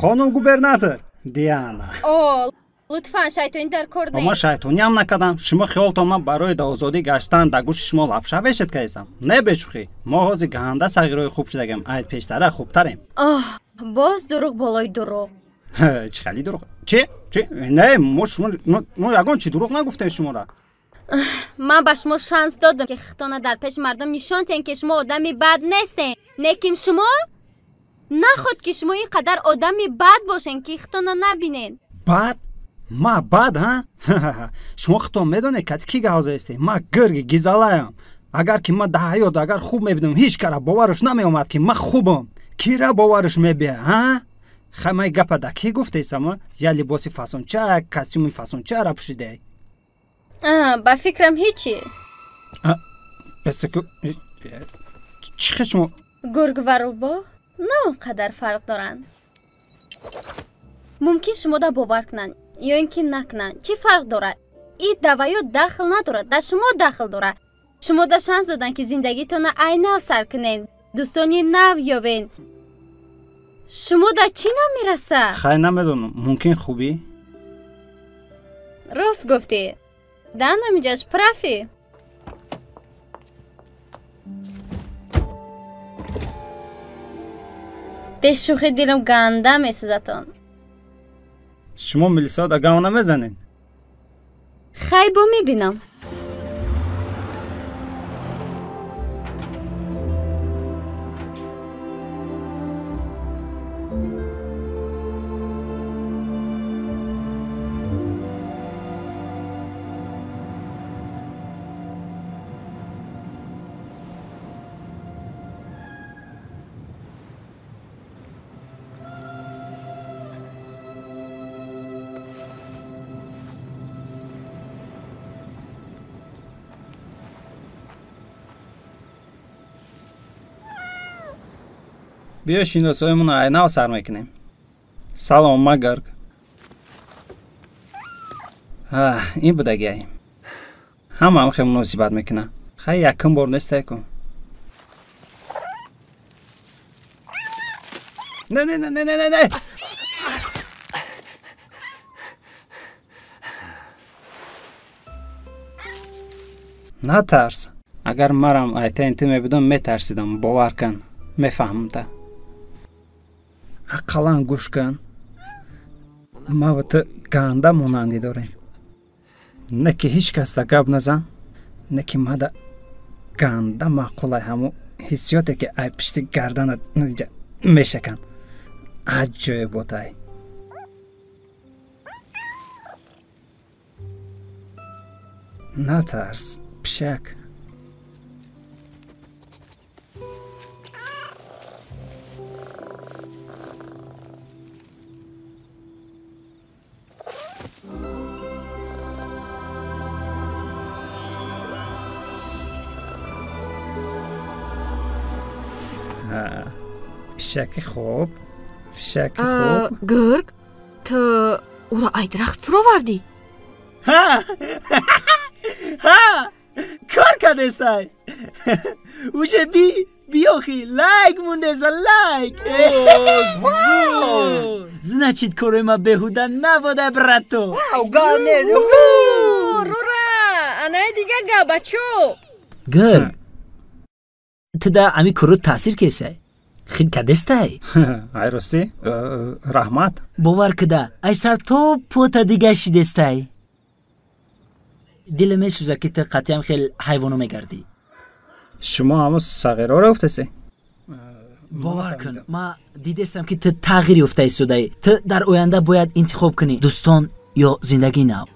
Хонум губернатор Диана. О, лутфан шайтонӣ дар кор не. Ман шайтониам накардам. Шумо хиёлтон ман барои да озодӣ гаштан дар гӯши шумо лапша вешед кардистам. Не бешӯхӣ. Мо ҳозир гаҳанда сағирои хуб шудагем. Ай пештара хубтарем. Оҳ, боз дурӯғ болои дурӯғ. Чӣ хеле дурӯғ? Чӣ? Чӣ? Не, мо шумо мо ягон чӣ дурӯғ нагуфтем шуморо. Ман ба шумо шанс додам, ки худтона дар пеши мардум нишон тиҳем, ки шумо одами бад нестем. Лекин шумо наход ки шумо ин қадар одами бад бошен, ки худтона набинед. Бад? Ма бад, ҳа? Шумо худтон медонед, кати ки гавза ҳастед? Ма гирги гизалаям. Агар ки ман дар ҳаёт агар хуб мебидам, ҳеҷ кара бовараш намеомад, ки ман хубам. Кира бовараш мебия, ҳа? Хай ман гапа да ки гуфтесам? Я либоси фасонча, костюми фасончаро пӯшидаи. Ба фикрам ҳечи. Чӣ хел шумо? Гург ва рӯбоҳ на он қадар фарқ доранд. Мумкин шумо да бовар кунанд ё ин ки накунанд. Чӣ фарқ дорад? И даваё дахл надорад, да шумо дахл дорад. Шумо да шанс доданд, ки зиндагитонро ай нав сар кунед, дӯстони нав ёвед. Шумо да чӣ намерасад? Хай намедонам, мумкин хубӣ? Рост гуфтӣ. Да намиҷаш прафи. Бешӯхӣ дилам ганда месӯзатон. Шумо милисода гав намезанед? Хай бо мебинам. Биё шиносоимонро айнав сар мекунем. Салом, ма Гург. Ин будагиай. Ҳамаам хел муносибат мекунам. Хай якум бор нестай ку. Не, не, не, не, не, не. Натарс. Агар марам айтаин ту мебудам, метарсидам, бовар кун. Мефаҳмам та. Ақаллан гӯш кун. Ма ва ту ганда монандӣ дорем. Не ки ҳеҷ кас да гап назан, не ки мада ганда маъқулай ҳамо ҳиссиёте ки ай пишти гарданат мешаканд. Аҷоиботай. Натарс, пишак. Пишаки хуб, пишаки хуб. Гург, ту ӯро ай дарахт фуровардӣ? Ҳа, ҳа, кор кардестай. Уже би, биёхи, лайк мондеса, лайк. Значит, кори ма беҳуда набуда, брато. Зур, ура! Анаи дига гап, бачо. Гург, ту да ами курут таъсир кесай. Хит кадестай? Ай ростӣ, раҳмат. Бовар кида, ай сар то пота дига шидестай. Дилам месӯзад, ки ту қатъиан хел ҳайвоно мегардӣ. Шумо ҳамо сағироро гуфтасе? Бовар кун, ман дидестам, ки ту тағйир ёфта истодаӣ. Ту дар оянда бояд интихоб кунӣ, дӯстон ё зиндагии нав.